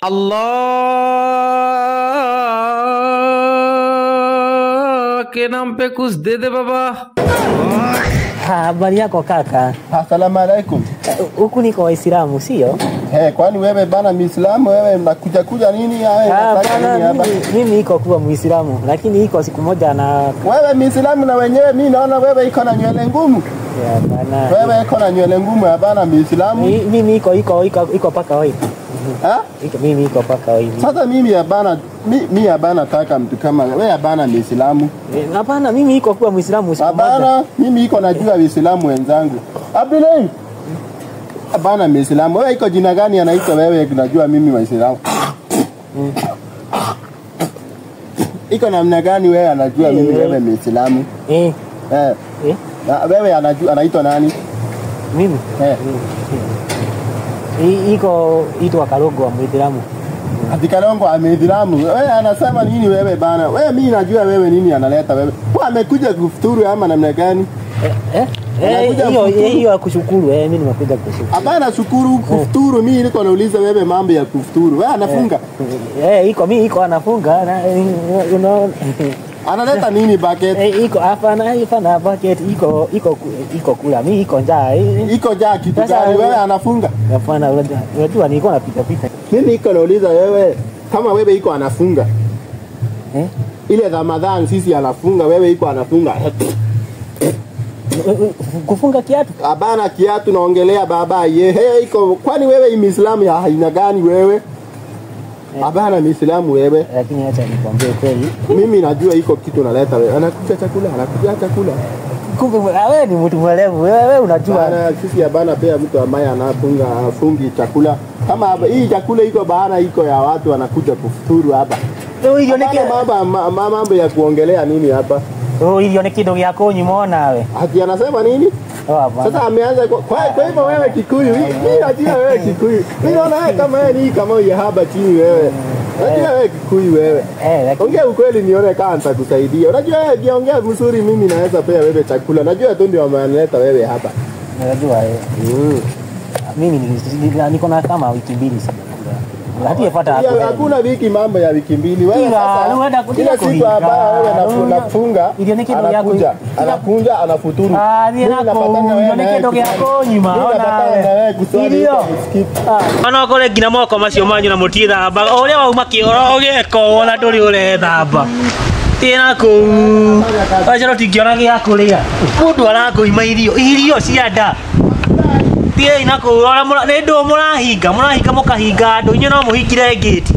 अल्लाह के नाम पे कुछ दे दे बाबा। Habari yako kaka? Asalamu alaikum. Huku niko Waislamu sio? Eh, kwani wewe bana Muislamu wewe mnakuja kuja nini hapa? Mimi iko kuwa Muislamu lakini iko siku moja na wewe Muislamu na wenyewe mimi naona wewe iko na nywele ngumu. Ya bana. Wewe iko na nywele ngumu hapana Muislamu. Mimi iko iko iko iko paka wewe. Ha? Iko mimi iko paka wewe. Sasa mimi hapana mimi hapana taka mtu kama wewe hapana Muislamu. Hapana mimi iko kuwa Muislamu siku moja. Hapana mimi iko najua Waislamu wenzangu. Abdulahi. Hapana Muislamu. Wewe iko jina gani anaitwa wewe unajua mimi Waislamu? Iko namna gani wewe anajua mimi wewe Muislamu? Eh. Eh. Eh. Na wewe anajua anaitwa nani? Mimi. Eh. Iko itwa Kalongo wa Muislamu. Ati Kalongo wa Muislamu. Wewe anasema nini wewe bana? Wewe mimi najua wewe nini analeta wewe. Wewe amekuja kufuturu ama namna gani? Hiyo hiyo ya kushukuru mimi nimekuja kushukuru. Hapana shukuru kufuturu mimi niko nauliza wewe mambo ya kufuturu. Wewe anafunga? Iko mimi iko anafunga na unaona analeta nini bucket? Iko hapana hapana bucket iko iko iko kula mimi iko njaa. Iko njaa kitu gani wewe anafunga? Hapana unajua niko napita pita. Mimi niko nauliza wewe kama wewe iko anafunga. Ile Ramadhan sisi anafunga wewe iko anafunga. Kufunga kiatu? Hapana kiatu naongelea baba ye iko kwani wewe Muislamu ya aina gani wewe? Hapana Muislamu wewe. Lakini acha nikwambie kweli. Mimi najua iko kitu naleta wewe. Anakuja chakula, anakuja chakula. Kumbe wewe ni mtu mwelevu. Wewe unajua. Bana sisi hapana pia mtu ambaye anafunga afungi chakula. Kama hii chakula iko bana iko ya watu wanakuja kufuturu hapa. Hiyo ni mambo ya kuongelea nini hapa? Oh, hiyo ni kidogo yako nyimona wewe. Ati anasema nini? Sasa ameanza kwa hivyo wewe Kikuyu, mimi najua wewe Kikuyu. Mimi naona wewe kama wewe ni kama ya haba chini wewe. Najua wewe Kikuyu wewe. Ongea ukweli nione kama nitakusaidia. Unajua wewe ukiongea mzuri mimi naweza pea wewe chakula. Najua tu ndio ameleta wewe hapa. Najua wewe. Mimi niko na kama wiki mbili sasa. Hakuna wiki mambo ya wiki mbili. Wewe sasa kila siku hapa wewe nafunga anakuja anakunja anafuturu. Ona kore ngina moko macio manyu na mutithamba uria wauma kioro ugeko ona nduri urethamba tina kuu acha tingiona gia kuria mundu arakuima irio irio cia nda tie ina kuu ora ni ndu murahinga murahinga mukahinga andu inyuĩ no muhingire gate.